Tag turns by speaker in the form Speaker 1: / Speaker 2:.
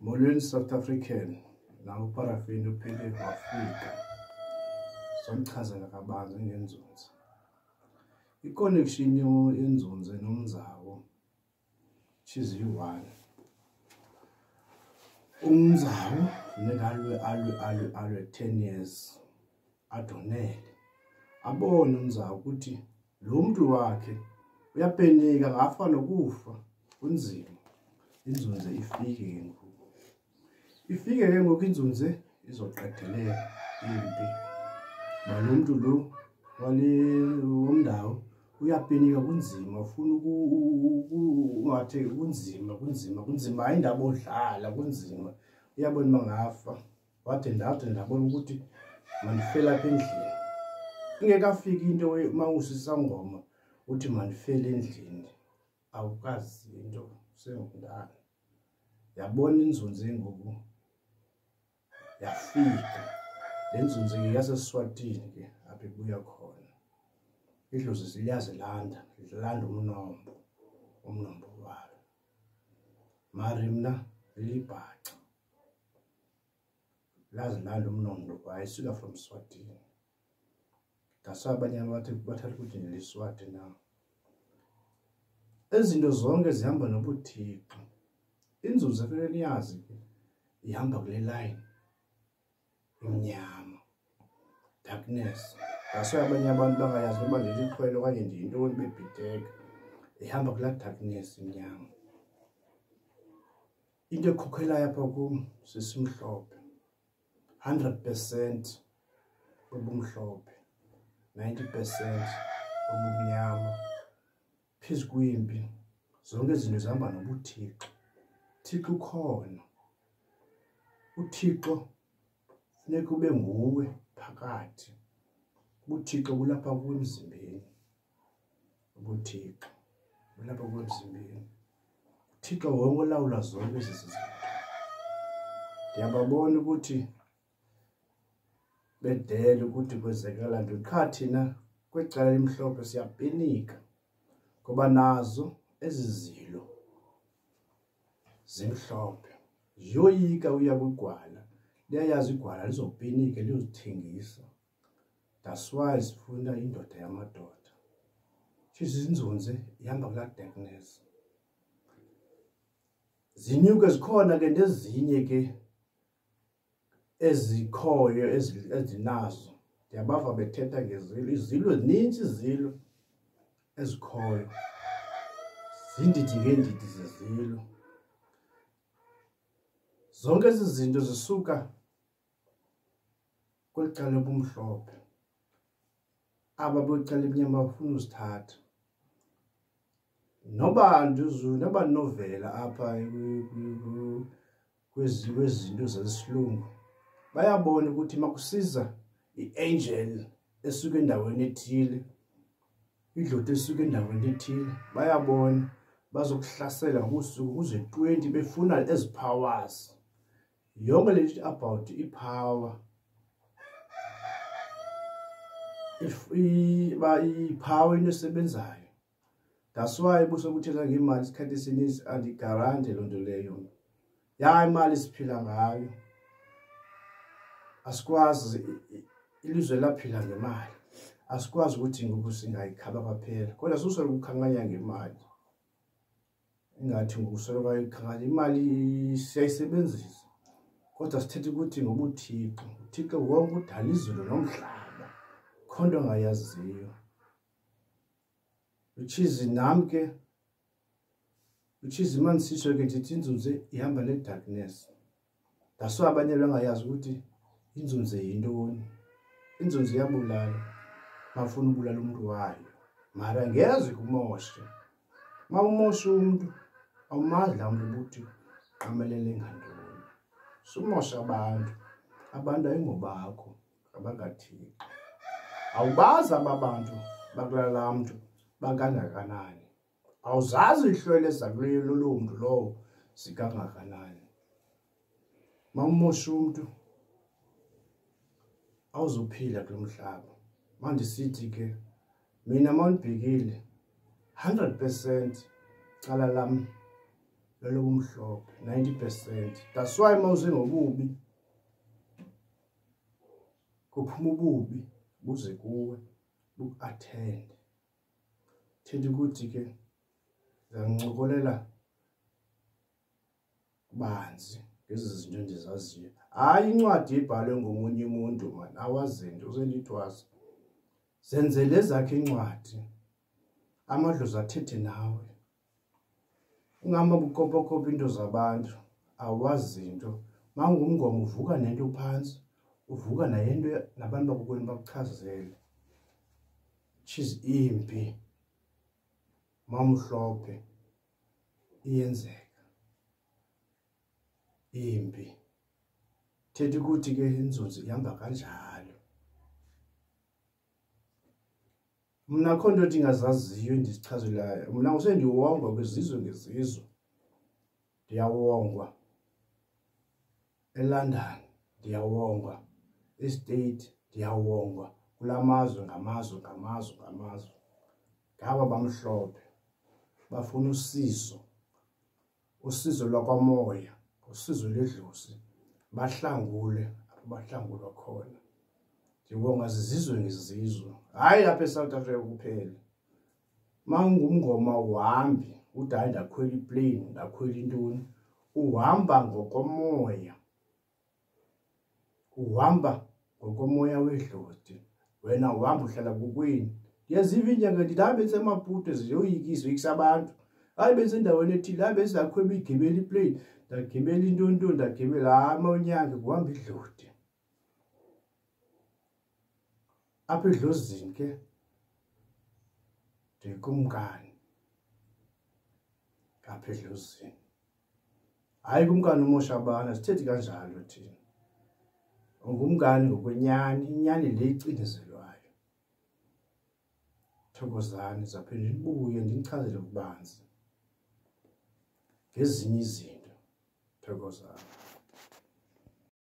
Speaker 1: Molweni South African, nawo uparafini uphele wafika. Somchazela kabanzi ngenzunza. I-connection yenzunze nomzawo she's yi-one. Umzawo funeka alwe alwe alwe alwe 10 years adonele. Abone umzawo ukuthi lo mntu wakhe uyapenika ngafa nokufa kunzima. Inzunze ifike ke ngoku. Ifike ke ngoku inzunze izoqedelela impi. Lo mntu lo wale womndawo uyapenika kunzima ufuna ungathi kunzima kunzima kunzima hayi indaba odlala kunzima uyabona uba ngafa wade ndade ndabona ukuthi mandifele apha endlini ingekafiki into uma usisangoma uthi mandifele endlini awukazi into sengumntana yabona inzunzi ngoku yafika le nzunzi ke yaseswatini ke apho ibuya khona idlozi liyazilanda lilanda umnombo umnombo walo mari mna lilibhaca lazilanda umnombo wayo isuka from Swatini. That's why abanye bathi bathatha ukuthi ndiliswati na. Izinto zonke zihamba nobuthixo. Inzuzo kufanele niyazi ke ihamba kule line imnyama darkness. That's why abanye abantu bangayazi noba ndilixhwele okanye ndiyintoni bebhideka. Ihamba kulaa darkness imnyama. Into ekhokhelayo apha kum sisimhlophe 100% bubumhlophe, 90% bubumnyama. Phezu kwempi zonke izinto zihamba nobuthixo. Thixo ukhona. uThixo funeka ube nguwe phakathi. UbuThixo bulapha kuwe emzimbeni. UbuThixo bulapha kuwe emzimbeni. uThixo wonke olawula zonke ezi zinto. Ndiyababona ukuthi bedele ukuthi kwenzekala ntoni. Qha thina kwicala elimhlophe siyapenika ngoba nazo ezi zilo zimhlophe ziyoyika uya kwigwala, liyayazi igwala lizopenika liyozithengisa. That's why sifuna indoda yamadoda. Shizinzunze ihamba kulaa darkness. Zinyuke zikhona ke nezinye ke ezikhoyo ezinazo. Ndiyabava bethetha ngezilo, izilo zinintsi izilo ezikhoyo. Zindidi ngeendidi zezilo. Zonke ezi zinto zisuka kweli cala lobumhlophe. Aba becala emnyama bafuna uzithatha. Noba noba ndinovela apha kwezinto zesilungu, bayabona ukuthi makusiza i-angel esuka endaweni ethile, idloti esuka endaweni ethile, bayabona bazokuhlasela ngobusuku kuze 20 befuna ezi powers. Yonke le nto about i-power, i-power into esebenzayo. That's why busokuthetha ngemali isikhathi esininzi andigarante loo nto leyo. Ya imali siphila ngayo, asikwazi ilizwe laphila ngemali, asikwazi ukuthi ngoku singayikhaba kwaphela, kodwa susoloko ukukhankanya ngemali. Ingathi ngoku soloko ayikhankanya imali, siyayisebenzisa, kodwa sithetha ukuthi ngobuThixo. uThixo wonke udala izulu nomhlaba, kho nto angayaziyo. Which is nam ke, which is uma ndisitsho ke ndithi inzunze ihamba ne-darkness. That's why abanye bengayazi ukuthi inzunze yintoni. Inzunze iyabulala, bafuna ubulala umntu wayo, mara ngeze kumoshe. Uma umosha umntu awumazi laa mntu ubuthi uqamelele ngantoni. Sumosha abantu, abantu ayingobakho, abakaThixo. Awubazi aba bantu bakulala mntu bakangakanani, awuzazi ihlwele zakuleyo loo mntu lowo zikangakanani. Mawumosha umntu awuzuphila kulo mhlaba. Mandisithi ke mina mawundibhekile 100% cala lam lolobumhlophe 90%. That's why uma uze ngobubi kuphuma ububi buze kuwe buku-attend. Thetha ukuthi ke ngiyancokolela banzi ngezi zinto endizaziyo. Hayi incwadi ibhalwe ngomunye umuntu man, awazinto uselithwasa. Zenzele ezakho incwadi, amadlozi athethe nawe. Ungahamba bukopokopa into zabantu, awazinto. Mawungumngoma uvuka nento phansi, uvuka naye into nabantu bakokwenu bakuchazele. Tshizi impi mamhlophe iyenzeka impi. Thetha ukuthi ke inzunzi ihamba kanjalo. Mna akho nto ndingazaziyo endizichazelayo. Mna usendiwongwa kwizizwe ngezizwe. Ndiyawongwa eLondon, ndiyawongwa eState, ndiyawongwa kula mazwe ngamazwe ngamazwe ngamazwe. Ngaba bamhlophe bafuna usizo, usizo lwakwamoya, usizo lwedlozi, bahlangule apho bahlangulwa khona. Ndiwongwa zizizwe ngezizwe, hayi lapha eSouth Africa kuphela. Uma ungumngoma uhambi uthi hayi ndakhwela iplane, ndakhwela intoni, uhamba ngokomoya, uhamba ngokomoya wedlozi. Wena uhamba uhlala kokwenu. Ndiyaziva iinyanga ndithi hayi bendisemaputo ziyoyikisa, yoyikisa abantu. Hayi bendisendaweni ethile, hayi bendizakhwela igibela iplane, ndagibela intontoni, ndagibela. Hayi mawunyange kuhamba idlodi. Apha edlozini ke ndikumkani apha edlozini. Hayi kumkani umoshabana, sithethi kanjalo thina. Ungumkani ngokwenyani, inyani le icinezelwayo. Thokozani, ndizaphinde ndibuye ndinichazele kubanzi ngezinye izinto. Thokozani.